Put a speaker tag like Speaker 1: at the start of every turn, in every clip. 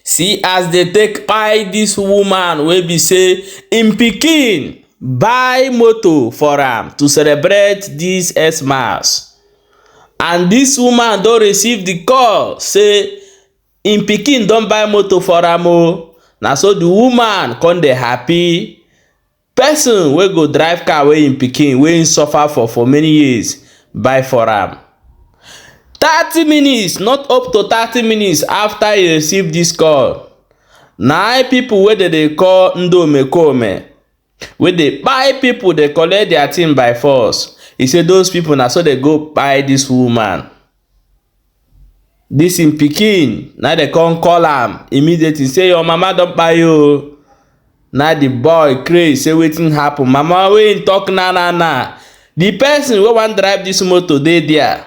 Speaker 1: See as dey take kpai dis woman wey be say im pikin buy motor for am to celebrate dis Xmas. And dis woman don receive the call say im pikin don buy motor for am o. Na so the woman come dey happy. Person wey go drive car wey im pikin wey im suffer for many years buy for am. 30 minutes, not up to 30 minutes after e receive dis call, na people wey dem dey call ndị omekome wey dey kpai people dey collect their thing by force. E say those people na so dey go kpai dis woman. Dis im pikin na dem come call am immediately say your mama don kpai o. Na the boy craze say wetin happen? Mama wey im talk na na na. The person wey wan drive dis motor dey there.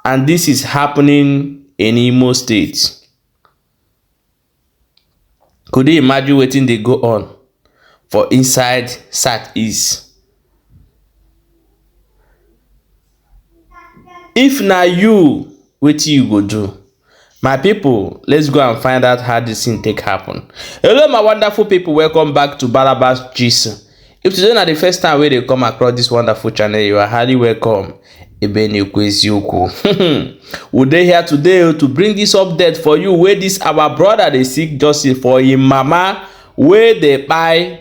Speaker 1: And this is happening in Imo State. Could you imagine wetin dey go on for inside Southeast? If na you, wetin you go do? My people, let's go and find out how this thing take happen. Hello, my wonderful people. Welcome back to Balabas Gist. If today na the first time wey dey come across this wonderful channel, you are highly welcome. Ebe na-ekwu eziokwu. We dey here today to bring this update for you wey this our brother dey seek justice for im mama wey dey kpai.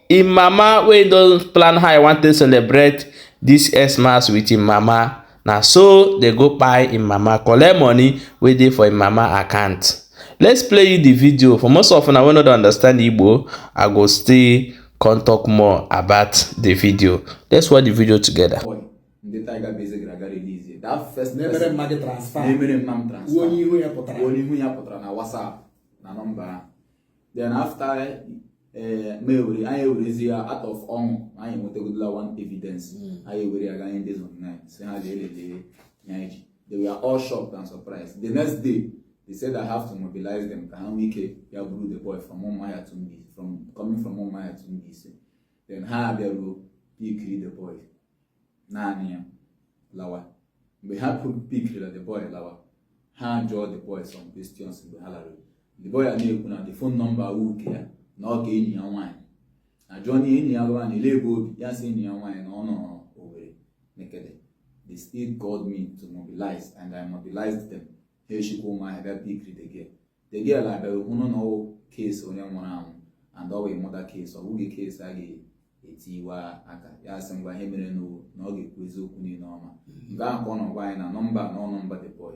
Speaker 1: Im mama wey don plan how e wan take celebrate this Xmas with im mama. Na so dey go kpai im mama, collect money wey dey for im mama account. Let's play you the video. For most of una wey no dey understand Igbo, I go still come talk more about the video. Let's watch the video together.
Speaker 2: Boy, ndị Tiger Base gara aga release that first
Speaker 3: na-emere
Speaker 2: person
Speaker 3: mmadụ transfer
Speaker 2: na-emere mma m transfer
Speaker 3: onye ihu ya pụtara
Speaker 2: onye ihu ya pụtara na WhatsApp na nọmba ahụ. Then after ma ewere anyị ewerezi ya out of ọṅụ anyị enwetagodola one evidence, anyị ewere ya gaa nye ndị Zone 9 si ha lee lelee ihe anyị ji. They were all shocked and surprised. The next day they said I have to mobilize them ka ha nwee ike ya buru the boy from Umuahia to Mbaise, from coming from Umuahia to Mbaise. Then ha abịaruo pickiri the boy naanị ya lawa. Mgbe ha pickirila the boy lawa, ha jụọ the boy some questions. Mgbe ha lara, the boy a na-ekwu na the phone number awụ nke ya na ọ ka enyi ya nwaanyị na jụọ na enyi ya nwaanyị ele ebe obi ya, sị enyi ya nwaanyị na ọ nọ Owerri Nekede. They still called me to mobilize and I mobilized them. Ha eshikwa Ụmụahịa bịa pickiri the girl. The girl abịa hụ na ọwụ case onye nwụrụ anwụ and ọ wụ murder case, ọ bụghị case a ga-etiwa aka. Ya sị ngwa, ihe mere n'owu na ọ ga-ekwu eziokwu niile ọma. Nke ahụ ka ọ nọ gwa anyị na nọmba na ọ nọmba the boy.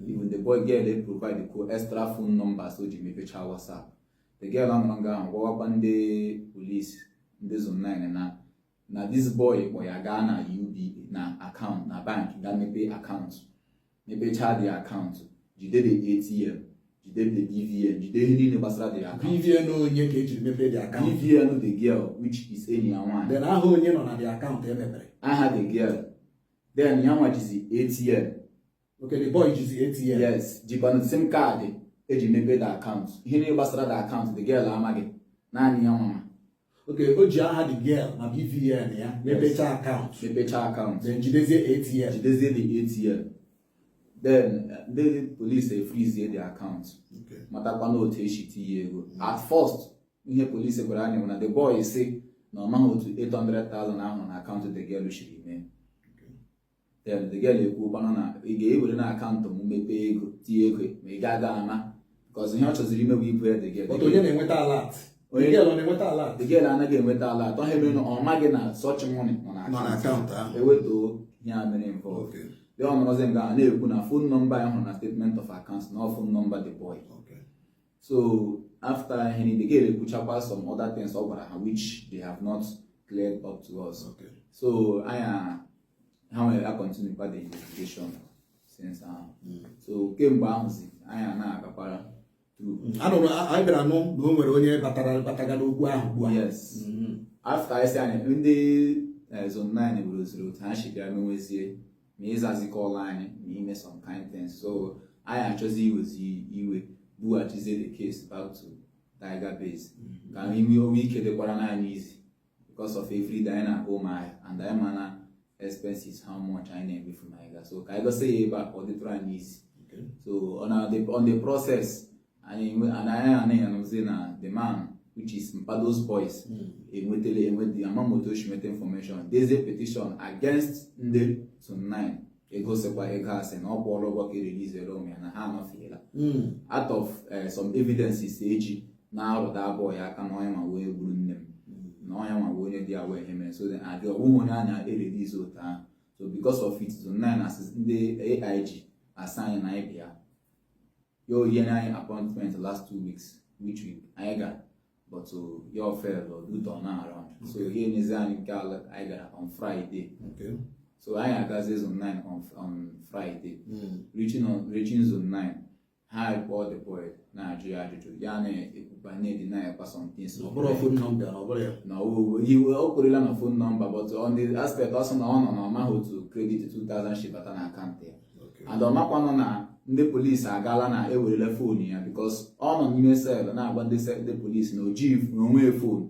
Speaker 2: Even the boy girl e provide ko extra phone numbers o ji mepechaa WhatsApp. The girl anọrọ nga ahụ gwawakwa ndị police, ndị Zone 9, na this boy kpọ ya gaa na UBA na account na bank gaa mepee account, mepechaa the account, jide the ATM, jide the BVN, jide ihe niile gbasara the account.
Speaker 3: BVN onye ka ejiri mepee the account?
Speaker 2: BVN the girl, which is enyi ya nwaanyị.
Speaker 3: Then aha onye nọ na the account emepere?
Speaker 2: Aha the girl. Then ya nwa jizi ATM.
Speaker 3: Okay, the boy jizi ATM.
Speaker 2: Yes, jikwana the same card eji mepee the account. Ihe niile gbasara the account, the girl amaghị, naanị ya nwa ma.
Speaker 3: Okay, o ji aha the girl na BVN ya mepechaa account.
Speaker 2: Mepechaa account.
Speaker 3: Then jidezie ATM.
Speaker 2: Jidezie the ATM. Then ndị police efreezie the account. Matakwana otu esi tinye ego. At first, ihe police gwara anyị bụ na the boy si na ọ maghị otu 800,000 ahụ na account the girl shiri mee. Then the girl ekwuokwana na ị ga-ewere na account m mepee ego, tinye ego, ma ị ga-aga ama, because ihe ọ chọziri ime bụ ibu ya the girl.
Speaker 3: But onye na-enweta alert? The girl ọ na-enweta alert?
Speaker 2: The girl anaghị enweta alert. Ọ mere na ọ maghị na such money nọ na
Speaker 3: Nọ na
Speaker 2: account.
Speaker 3: account ahụ.
Speaker 2: Ewetuo ihe a mere involve. Dị ọ nọrọzi nga a na-ekwu na phone number ya hụrụ na statement of account na ọ phone number the boy. So after ihe niile, the girl ekwuchakwa some other things ọ gwara ha which they have not cleared up to us. So anyị ha nwere a continue kwa the investigation since ahụ. So kemgbe ahụzi anyị na-agakwara through.
Speaker 3: Anụrụ anyị bịara nụ na o nwere onye batara bataga n'okwu ahụ ugbu a.
Speaker 2: Yes, after anyị sị anyị ndị Zone 9 wereziri otu ha si bịa menwezie ma ịzazi call anyị ma ime some kind things, so anyị achọzi iwezi iwe bughachizie the case back to Tiger Base ka anyị nwee onwe ike dịkwara n'anyị easy, because of every day anyị na-aga Ụmụahịa and anyị ma na expenses, how much anyị na-emefu na anyị ga, so ka anyị gosi ya ebe a ka ọ dịtụrụ anyị easy. So on the process, Anyị anaghị anụzi na the man, which is mpa those boys, enwetala enweta ama m otu o si nweta information, dezie petition against ndị Zone 9, ego sịkwa ego asị na ọ kwụọla ụgwọ ka erelease ụmụ ya na ha anọfiela. Out of some evidences eji na-arụda abụọ ya aka na onye nwa wee gburu nne m, na onye nwa wee onye dị awa ihe mere, so then adị ọ bụghị onye a na-erelease otu ahụ. So because of it, Zone 9 asị ndị AIG asị anyị na anyị bịa ya oyi anyị appointment last 2 weeks, which week anyị gara, but ya fail or do turn around, so ya enyezi anyị nke ala anyị gara on Friday. So anyị agazie Zone 9 on Friday. Reaching Zone 9, ha kpọọ the boy na-ajụ ya ajụjụ, ya na-ekwukwa na-edeny kwa some things.
Speaker 3: Ọ bụrụ phone number na ọ bụrụ ya.
Speaker 2: Na iwe o kwerela na phone number, but on the aspect ọ sị na ọ nọ na ọ maghị otu credit 2000 shi bata na akaụntụ ya. And ọ makwanụ na ndị polisi agaala na ewerela phone ya, because ọ nọ n'ime cell na-agwa ndị polisi na o jighị na onwe phone.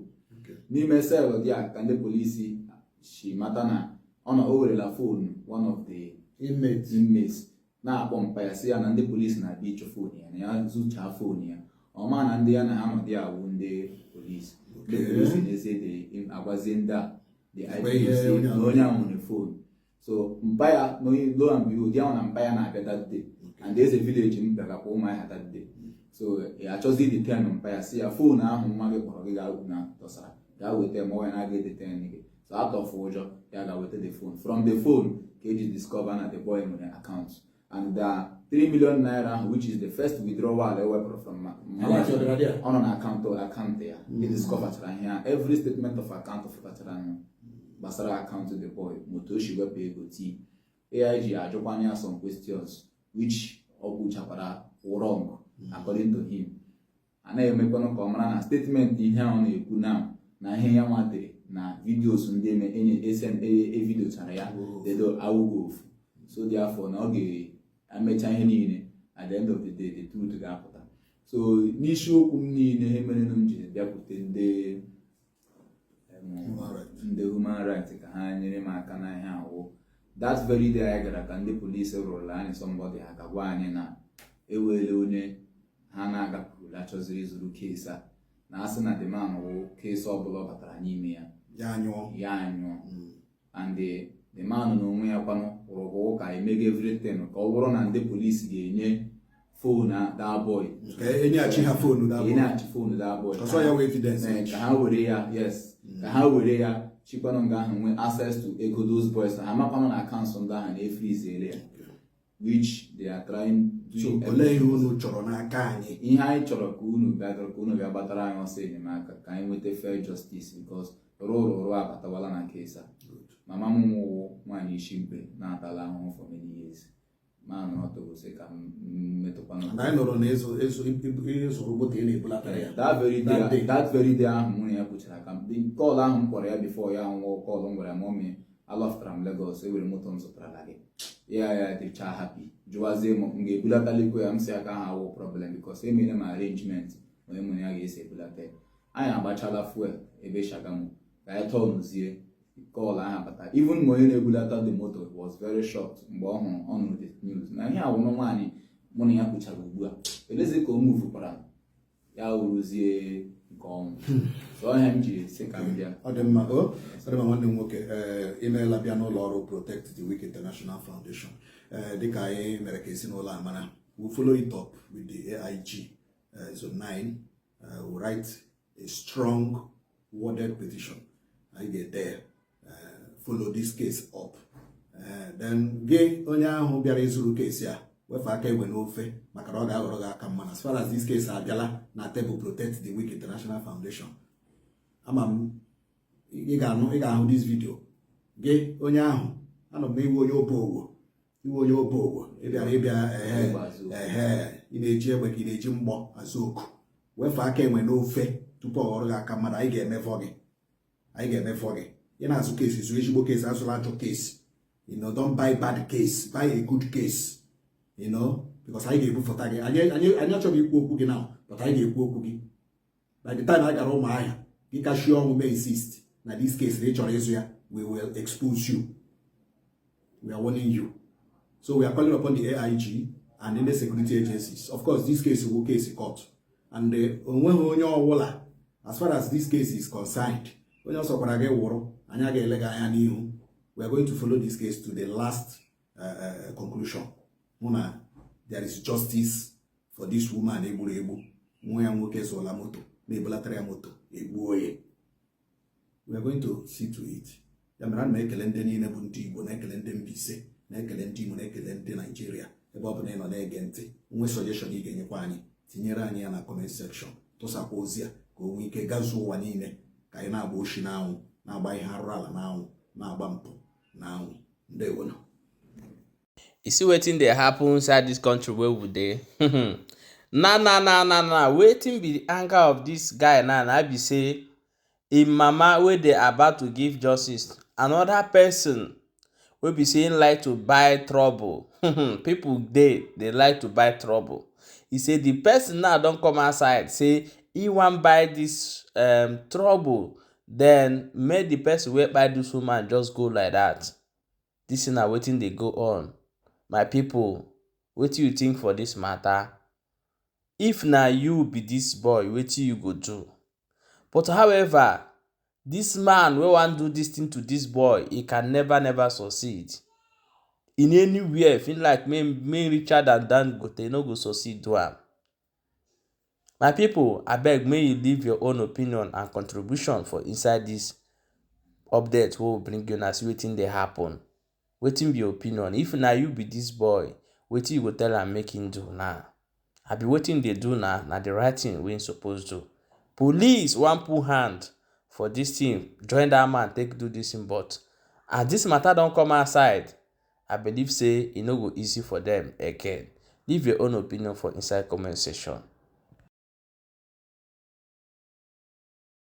Speaker 2: N'ime cell dị a ka ndị polisi si mata na ọ nọ o werela phone one of the
Speaker 3: inmates.
Speaker 2: Inmates na-akpọ mpa ya, sị ya na ndị polisi na-abịa ịchọ phone ya, na ya zụchaa phone ya. Ọ ma na ndị ya na ha nọ dị awụ ndị polisi. Ndị polisi na-eze dị agwazie ndị a the
Speaker 3: Mgbe ihe
Speaker 2: IPC
Speaker 3: onye
Speaker 2: na onye ahụ nwere phone. So mpa ya na onye, lo and behold, ya nwa na mpa ya na-abịa that day, and eze village m bịarakwa Ụmụahịa that day, so ya achọzi detain mpa ya, si ya phone ahụ nwa gị kpọrọ gị ga na dọsara, gaa weta, ma ọ ya na-aga edetain gị. So out of ụjọ, ya ga weta the phone. From the phone ka eji discover na the boy nwere account and the 3 million naira ahụ, which is the first withdrawal ewepụrụ from
Speaker 3: How much ọ dịra there?
Speaker 2: Ọ nọ na akaụntụ ya. E discoverchara ihe a, every statement of account fụtachara nụ gbasara akaụntụ the boy, ma otu o si wepụ ego tii. AIG ajụkwana ya some questions which ọ kwuchakwara wrong according to him. A na-emekwanụ ka ọ mara na statement ihe ahụ na-ekwu now na ihe ya nwa dere na videos ndị eme enye esen evideochara ya dedo awụghị ofu. So therefore na ọ ga-emecha ihe niile, at the end of the day the truth ga-apụta. So n'isiokwu m niile, ihe mere m ji bịakwute ndị
Speaker 3: Human rights.
Speaker 2: Ndị human rights ka ha nyere m aka na ihe awụ, that very day anyị gara ka ndị polisi rụrụ anyị somebody, ha ka gwa anyị na ewele onye ha na-agapụrụla chọziri ịzụrụ case a, na asị na the man wụ case ọbụla ọ batara n'ime ya
Speaker 3: ya anyụọ.
Speaker 2: Ya anyụọ. And the man n'onwe ya kwanụ rụrụ ụka emego everything ka ọ bụrụ na ndị polisi ga-enye phone that boy.
Speaker 3: Ka enyeghachi ha phone
Speaker 2: ka
Speaker 3: that
Speaker 2: e
Speaker 3: boy.
Speaker 2: na-achị phone that boy.
Speaker 3: Ọsọ ya wee evidence.
Speaker 2: Ee, ka ha were ya, yes, ka ha were ya chikwanụ nga ahụ nwee access to ego those boys. Ha makwanụ na akaụntụ ndị ahụ na-efreezele ya, which they are trying
Speaker 3: So
Speaker 2: doing.
Speaker 3: Olee ihe unu chọrọ n'aka anyị?
Speaker 2: Ihe anyị chọrọ ka unu bịa, ka unu bịa gbatara anyị ọsọ enyemaka ka anyị nweta fair justice, because rụrụ abatawala na case a. Mama m nwụwụ nwaanyị isi mkpe na-atala ahụhụ for many years, ma nọrọ tụgosi ka m metụkwanụ.
Speaker 3: And anyị nụrụ na ịzụ ịzụrụ moto ị na-ebulatara ya.
Speaker 2: That very day.
Speaker 3: That day.
Speaker 2: That very day ahụ mụ na ya kwuchara ka call ahụ m kpọrọ ya before ya nwụọ, call m gwara ya, "Mummy, alọftara m Lagos, ewere moto m zụtarala gị." Ya dịcha happy, jụwazie m m ga-ebulatalikwa ya. M si aka ha awụ problem, because emere m arrangement onye mụ na ya ga-esi ebulata ya. Anyị agbachala fuel ebe Shagamu ka anyị tọnụzie, call ahụ bata. Even ma onye na-ebulata the moto was very shocked mgbe ọ hụrụ, ọ nụrụ the news na ihe awụrụ nwaanyị mụ na ya kwuchara ugbu a elezi ka o muvukwara ya wuruzie nke ọnwụ. So ọhịa m ji sị ka m bịa.
Speaker 3: Ọ dị mma o, ọ dị mma, nwanne m nwoke. Ee, imeela bịa n'ụlọ ọrụ Protect the Weak International Foundation. Ee, dịka anyị mere ka ezinụlọ a mara, we follow it up with the AIG Zone 9. We write a strong worded petition. Anyị ga-ede ya, follow this case up. Then gị onye ahụ bịara ịzụrụ case a, wefe aka egwe n'ofe, maka na ọ ga-aghọrọ gị aka mma. As far as this case abịala na table Protect the Weak International Foundation, ama m ị ga-anụ, ị ga-ahụ this video. Gị onye ahụ, anọ m na iwe onye obowo, iwe onye obowo, ị bịara ịbịa ehe ehe, ị na-eji egbe ka ị na-eji mgbọ azụ oku, wefe aka enwe n'ofe tupu ọ ghọrọ gị aka mmadụ. Anyị ga-emefọ gị, anyị ga-emefọ gị. Ị na-azụ case, zụ ezigbo case, azụla ajọ case. Don't buy bad case, buy a good case, because anyị ga-ebufụta gị. Anyị achọghị ikwu okwu gị now, but anyị ga-ekwu okwu gị by the time anyị gara Ụmụahịa. Gị kashie ọnwụ mee insist na this case na ị chọrọ ịzụ ya, we will expose you. We are warning you. So we are calling upon the AIG and And ndị security agencies, of course, this case wu case court, and onweghị onye ọbụla, as far as this case is concerned, onye ọsọkwara gị wụrụ, anyị agaghị ele gị anya n'ihu. We are going to follow this case to the last conclusion, hụ na there is justice for this woman egburu egbu. Nwa ya nwoke zụọla moto, na-ebulatara ya moto, egbuo ya. We are going to see to it. Ya mere, ana m ekele ndị niile bụ ndị Igbo, na-ekele ndị Mbaise, na-ekele ndị Imo, na-ekele ndị Naijiria. Ebe ọ bụla ị nọ na-ege ntị, nwe suggestion ị ga-enyekwa anyị, tinyere anyị ya na comment section. Tụsakwa ozi a ka o nwee ike gazuo ụwa niile, ka anyị na-agba oshi n'anwụ, na-agba ihe arụrụ ala n'anwụ, na-agba mpụ n'anwụ. Ndewonụ.
Speaker 1: You see wetin dey happen inside dis country wey we dey na na na na na. Wetin be the anger of dis guy now na be say im mama wey dey about to give justice, another person wey be say im like to buy trouble. People dey dey like to buy trouble. E say the person now don come outside say e wan buy dis trouble, then make the person wey kpai dis woman just go like that. Dis thing na wetin dey go on. My people, wetin you think for dis matter? If na you be dis boy, wetin you go do? But however, dis man wey wan do dis thing to dis boy, e can never never succeed in anywhere. If him like make richer than Dangote, e no go succeed do am. My people, abeg, make you leave your own opinion and contribution for inside dis update wey we bring you. Na see wetin dey happen. Wetin be your opinion? If na you be dis boy, wetin you go tell am make him do now? Abi wetin dey do now na the right thing wey him suppose do? Police wan put hand for dis thing, join dat man take do dis thing, but as dis matter don come outside, I believe say e no go easy for dem again. Leave your own opinion for inside comment section.